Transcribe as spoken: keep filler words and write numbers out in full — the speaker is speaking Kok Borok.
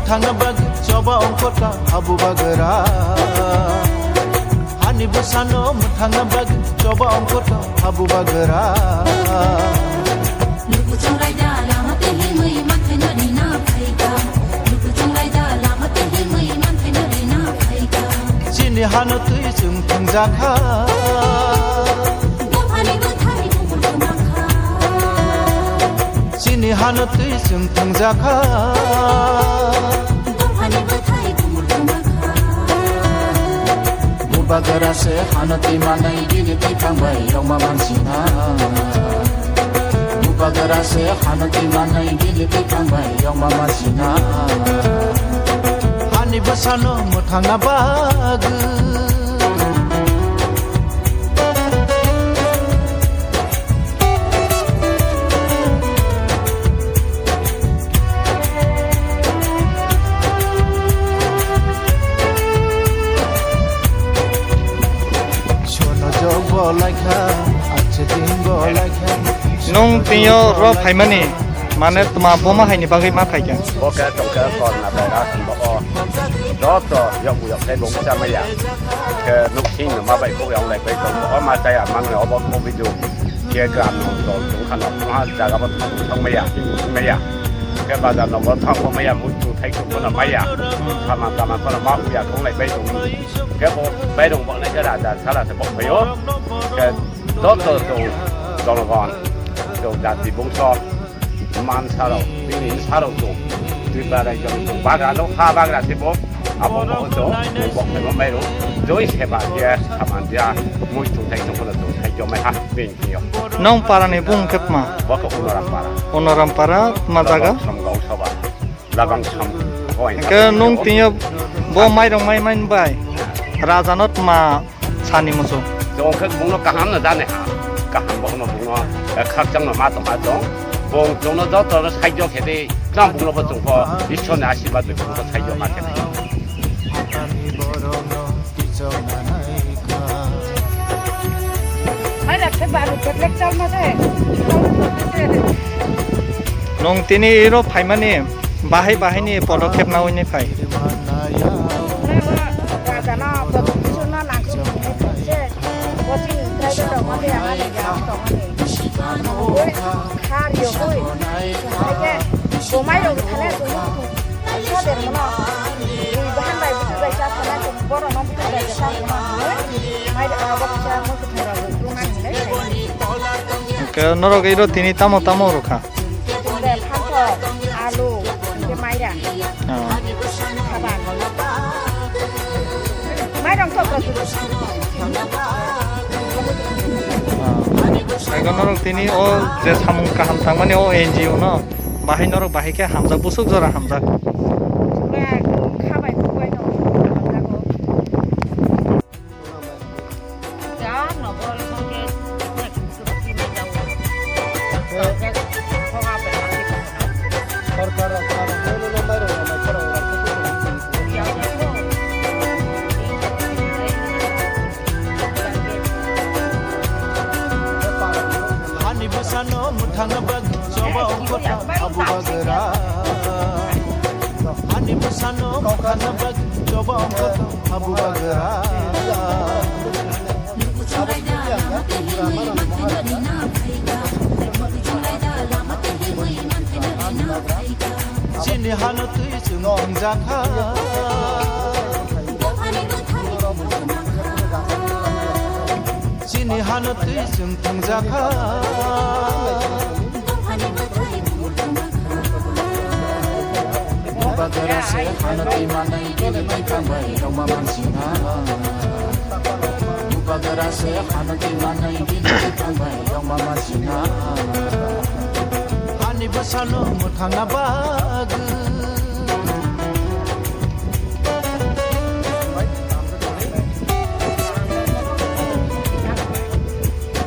Thangna bagwi choba ongkhorka habu bagra. Hani bwsano mwthangna bagwi choba ongkhorka habu bagra. Lukuchung raida lama tei himwi manthai nari na phaika. Lukuchung raida lama tei himwi manthai nari na phaika. Chini hano twi chwng thwngjakha. Dophani bwthai bukur kwmakha. Chini hano twi chwng thwngjakha. Dophani bwthai bukur kwmakha. Bubagra se hano twi manai bini twi thangbai yongma mansina. Bubagra se hano twi manai bini twi thangbai yongma mansina. Hani bwsano mwthangna bagwi. Sono jok bo laikha, ache din bo laikha. Nwng twiyo ro phaimani, mane tma boma haini bagwi ma phaikha? Bo khe tongkhe corona virus hinba o. Joto yok yok khe bo mucha maya. Khe nuk sing no ma bai kok yong lai bai tong. O ma chaya mang no obo covid o. Khe gram no dol tong khano, ha jaga bo thang thang maya, thang maya. Khe bazar no bo thang maya, mui thung thai thung bono maya. Saman taman bono ma uya thong lai bai tong. Khe bo bairung bo nai khe raja sala se bo phaio. Khe joto chwng jonogon, chwng jati bongso, man sarok, bini sarok chwng Tripura rajyo ni chwng bagra no ha bagra se bo. Abo bo chwng bo khe bo bairung joi seba dia saman dia mui thung thai chwng bono chwng thai jomai ha bini thio. Nong para ni bung khe tma? Bo khe Unoram para. Unoram para tma jaga? Samgao soba. Labang sam hoi. Hingke nung twiyo bo mairong mai mai bai. Raja no tma sani musu. Jong khe bungno kaham no jani ha. Kaham bo no bungno, eh, khakchang no ma tong ha jong. Bung jong no joto no saijo khe de. Jang bungno bo jong bo Ishwar ni asirwad bai bungno saijo ma khe de. Nwng tini iro phaimani bahai bahai ni podokhep nawi ni phai. Khar yogwi, hai khe bo mairok thane chwng soder mano. Twi bahan bai buchuk bai cha thana chwng borok no buchuk bai cha thana hwnwi mairok abo kisa muikwthwng rok rwna hinwi sai mani. Hwnkhe norok iro tini tamo tamo rwkha? Chwng de phantok, alu, hwnkhe maira. Oh. Khabar. Mairok tok rok. Ah. Ego norok tini o je samung kaham tangmani o N G O no bahai norok bahai khe hamjak, busuk jora hamjak. Ba khabai bubai no hamjago. Hani bwsano mwthangna bagwi choba ongkhorka habu bagra. Hani bwsano mwthangna bagwi choba ongkhorka habu bagra. Chini hano twi chwng thwngjakha. Chini hano twi chwng thwngjakha. Bubagra se hano twi manai bini twi thangbai yongma mansina. Bubagra se hano twi manai bini twi thangbai yongma mansina. Hani bwsano mwthangna bagwi.